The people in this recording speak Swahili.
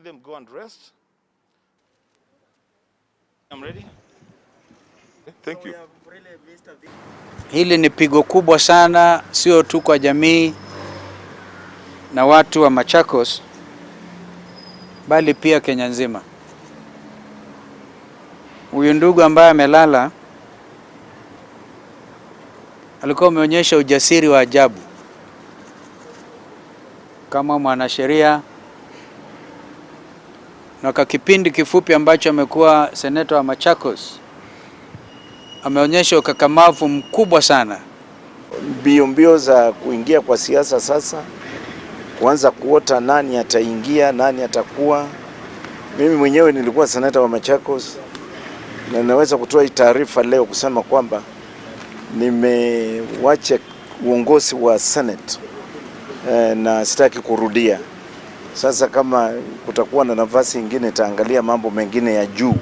Them go and rest. I'm ready. Thank you. Hili ni pigo kubwa sana, sio tu kwa jamii na watu wa Machakos, bali pia Kenya nzima. Huyu ndugu ambaye amelala alikuwa ameonyesha ujasiri wa ajabu kama mwanasheria, na kwa kipindi kifupi ambacho amekuwa seneta wa Machakos ameonyesha ukakamavu mkubwa sana. Mbio mbio za kuingia kwa siasa sasa, kuanza kuota nani ataingia, nani atakuwa. Mimi mwenyewe nilikuwa seneta wa Machakos na naweza kutoa hii taarifa leo kusema kwamba nimewacha uongozi wa Senate na sitaki kurudia. Sasa kama kutakuwa na nafasi ingine, taangalia mambo mengine ya juu.